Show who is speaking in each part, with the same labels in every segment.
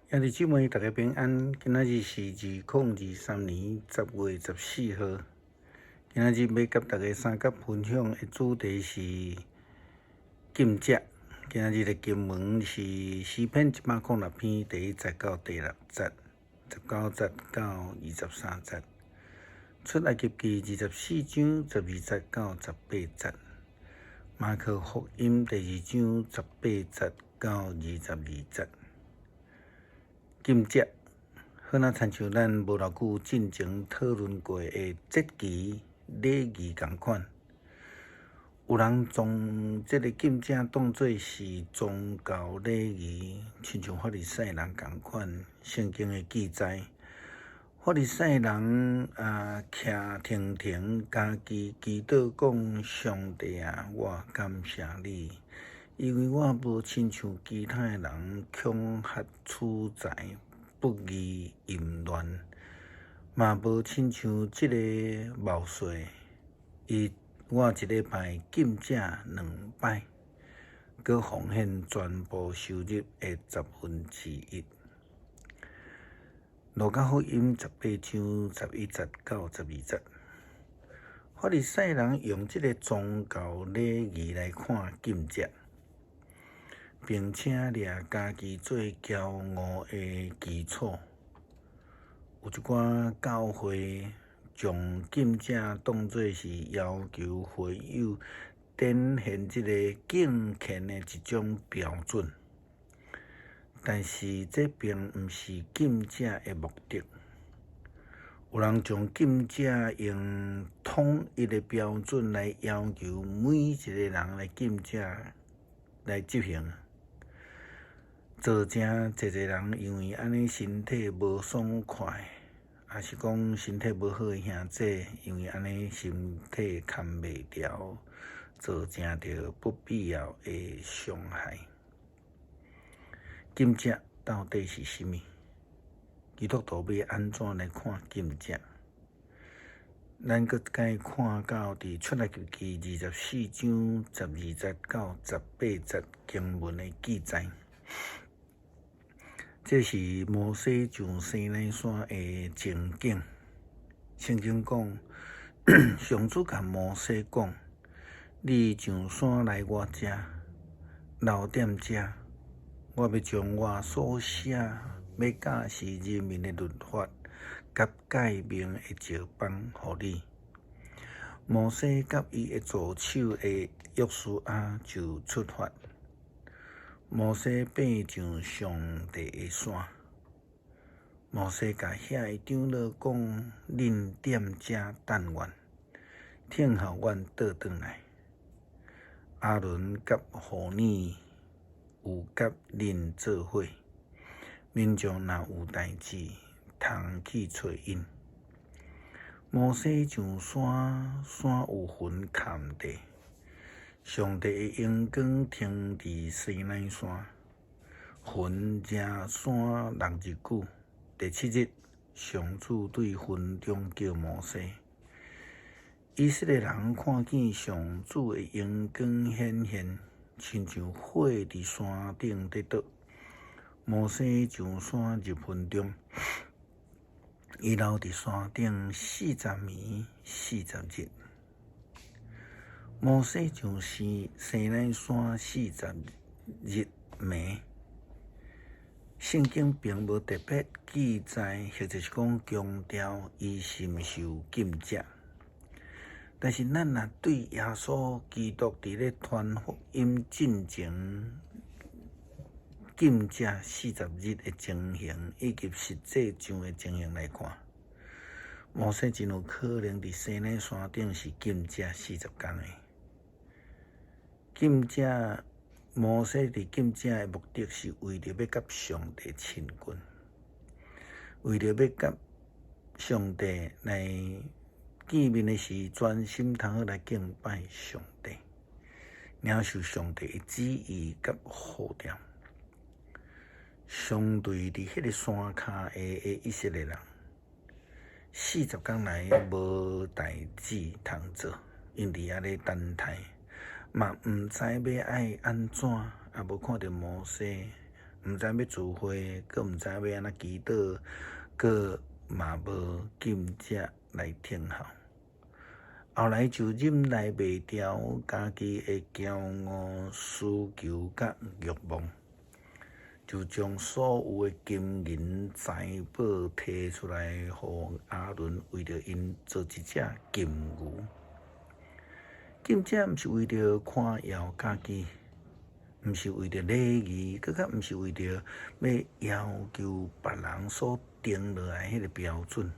Speaker 1: 兄弟姊妹，大家平安。今仔日是2023年10月14號。今仔日欲佮大家相佮分享的主題是禁食。今仔日的經文是詩篇106篇第1節到第6節，19節到23節。出埃及記24章12節到18節。馬可福音第2章18節到22節。禁食，好若親像咱無偌久進前討論過的節期禮儀仝款，有人將這个禁食當做是宗教禮儀，親像法利賽人仝款。聖經的記載，法利賽人啊，徛停停，家己祈禱講：上帝啊，我感謝你，因為我無親像其他的人恐嚇取財、不義淫亂，嘛無親像這个謀稅。伊我一禮拜禁食兩擺，閣奉獻全部收入的1/10。路加福音18章11節到12節，法利賽人用這个宗教禮儀來看禁食，並且掠家己做驕傲的基礎。有一寡教會將禁食當做是要求會友展現這个敬虔的一種標準，但是這並毋是禁食的目的。有人將禁食用統一的標準來要求每一个人來禁食來執行，造成濟濟人因為按呢身體無爽快，抑是講身體無好的兄弟，因為按呢身體崁袂牢，造成著不必要的傷害。禁食到底是啥物？基督徒欲按怎來看禁食？咱閣該看到佇出埃及記24章12節到18節經文的記載，這是摩西上西奈山的情景。聖經講，上主共摩西講：你上山來我遮，留踮遮，我欲將我所寫欲教示人民的律法佮誡命的石枋予你。摩西佮伊的助手的約書亞就出發。摩西爬上上帝的山。摩西共遐的長老講：恁踮遮等阮，聽候阮倒轉來。亞倫佮戶珥有佮恁做伙，民眾若有代誌，通去揣𪜶。摩西上山，山有雲崁著，上帝的榮光停佇西奈山，雲遮山6日久。第七日，上主對雲中叫摩西。以色列人看見上主的榮光顯現，親像火佇山頂咧著。摩西上山入雲中，伊留佇山頂40暝40日。摩西上西西奈山40日暝，聖經並無特別記載，或者是講強調伊是毋是有禁食。但是咱若對耶穌基督佇咧傳福音進前禁食40日的情形，以及實際上的情形來看，摩西真有可能佇西奈山頂是禁食40工的。禁食，摩西佇禁食的目的是為著欲佮上帝親近，為著欲佮上帝來見面的時，專心通好來敬拜上帝，領受上帝的旨意佮呼召。相對佇彼个山跤下的以色列人，40工來無代誌通做，𪜶佇遐咧等待，嘛毋知欲愛按怎，也無看著摩西，毋知欲聚會，閣毋知欲按怎祈禱，閣嘛無禁食來聽候。後來就忍耐袂牢家己的驕傲、私求佮欲望，就將所有的金銀財寶提出來，予亞倫為著𪜶做一隻金牛。禁食毋是為著誇耀家己，毋是為著禮儀，閣較毋是為著欲要求別人所定落來彼个標準。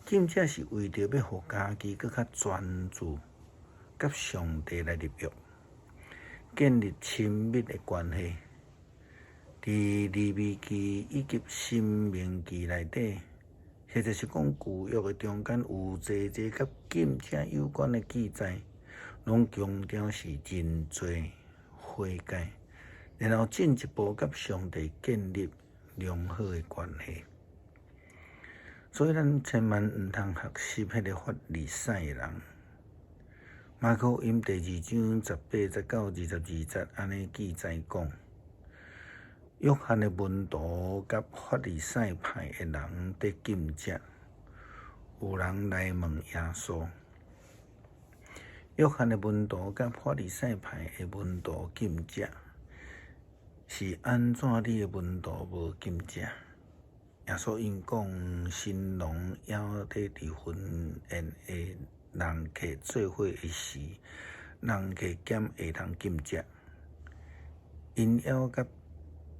Speaker 1: 禁食是為著欲予家己閣較專注，佮上帝來立約，建立親密的關係。佇利未記以及申命記內底，或者是講舊約的中間有濟濟佮禁食有關的記載，攏強調是認罪悔改，然後進一步佮上帝建立良好的關係。所以，咱千萬毋通學習彼个法利賽人。馬可福音第二章18節到22節按呢記載講，約翰的門徒佮法利賽派的人佇禁食，有人來問耶穌：約翰的門徒佮法利賽派的門徒禁食，是按怎你的門徒無禁食？耶穌應講，新郎猶咧佇婚宴的人客做伙的時，人客敢會當禁食？𪜶猶佮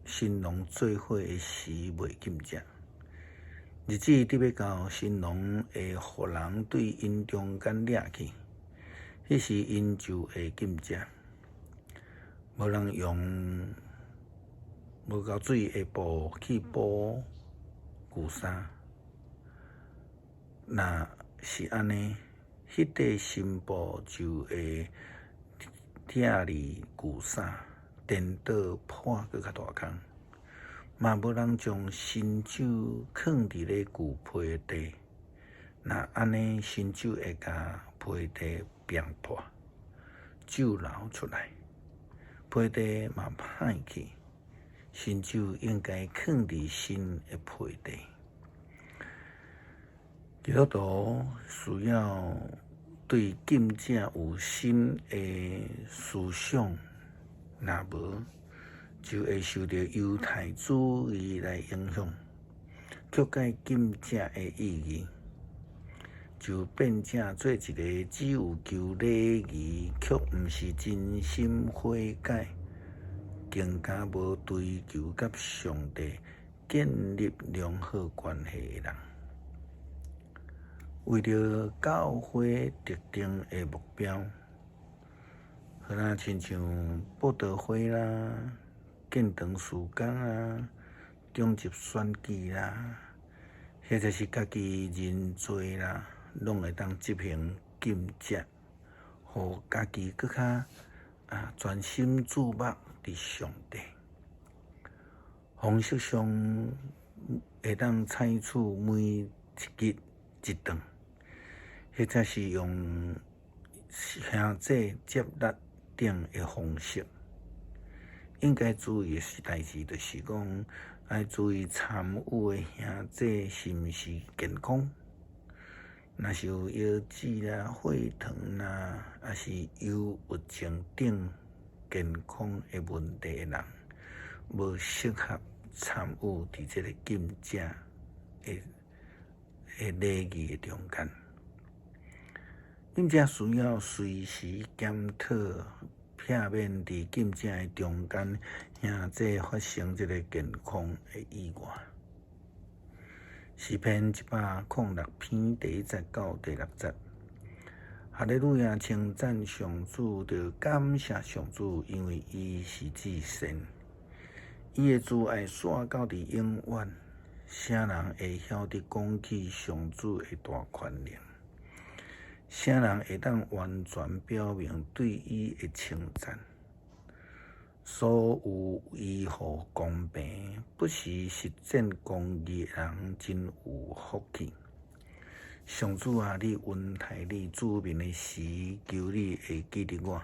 Speaker 1: 新郎做伙的時袂禁食。日子得欲到，新郎會予人對𪜶中間掠去，彼時𪜶就會禁食。無人用無膠水的布去補舊衫，若是按呢，彼塊新布就會拆離舊衫，顛倒破閣較大空。嘛無人將新酒囥佇咧舊皮袋，若按呢，新酒會共皮袋煏破，酒流出來，皮袋嘛歹去。新酒應該囥佇新的皮袋。基督徒需要對禁食有新的思想，若無就會受著猶太主義來影響，曲解禁食的意義，就變成做一个只有求禮儀，卻毋是真心悔改，更加無追求佮上帝建立良好關係的人。為著教會特定的目標，好若親像佈道會啦、建堂事工啊、長執選舉啦，或者是家己認罪啦，攏會當執行禁食，予家己閣較專心注目佇上帝。方式上會當採取每一日一頓，或者是用兄弟接納等的方式。應該注意的是代誌，就是講愛注意參與的兄弟是毋是健康。若是有腰子啦、血糖啦，抑是憂鬱症等健康的問題的人，無適合參與佇這个禁食的禮儀的中間。禁食需要隨時檢討，避免佇禁食的中間，兄弟發生這个健康的意外。詩篇106篇第1節到第6節，哈利路亞，稱讚上主，著感謝上主，因為伊是至善，伊的慈愛紲到佇永遠。啥人會曉得講起上主的大權能？啥人會當完全表明對伊的稱讚？所有維護公平、不時實踐公義的人，真有福氣。上主啊，你恩待你子民的時，求你會記得我；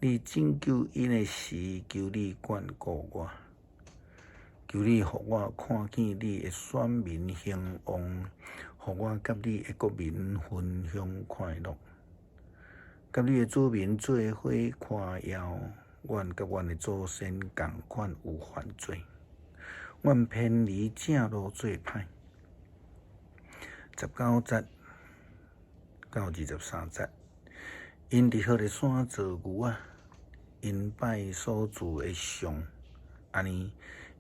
Speaker 1: 你拯救𪜶的時，求你眷顧我。求你予我看見你的選民興旺，予我佮你的國民分享快樂，佮你的子民做伙誇耀。阮佮阮的祖先仝款有犯罪，阮偏離正路做歹。19節到23節，𪜶佇何烈山造牛仔，𪜶拜所造的像，按呢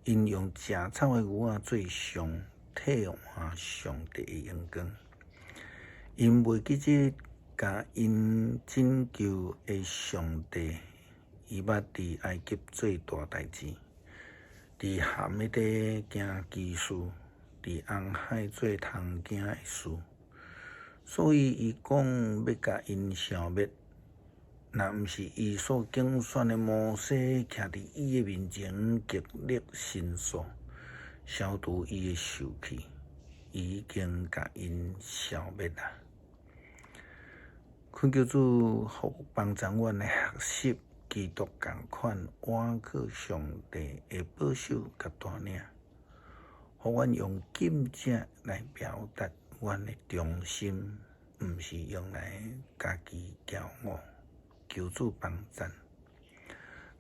Speaker 1: ，𪜶用食草的牛仔做像，替換上帝的榮光。𪜶袂記得共𪜶拯救的上帝，伊捌佇埃及做大代誌，佇咸的地行奇事，佇紅海做通行的事。所以伊講欲共𪜶消滅，若毋是伊所揀選的摩西徛佇伊的面前極力申訴，消除伊的受氣，伊已經共𪜶消滅啊！懇求主予幫助阮來學習基督仝款倚靠上帝的保守佮帶領，予阮用禁食來表達阮的忠心，毋是用來家己驕傲。求主幫贊，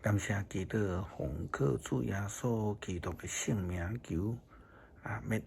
Speaker 1: 感謝基督，奉靠主耶穌基督的聖名求，阿們。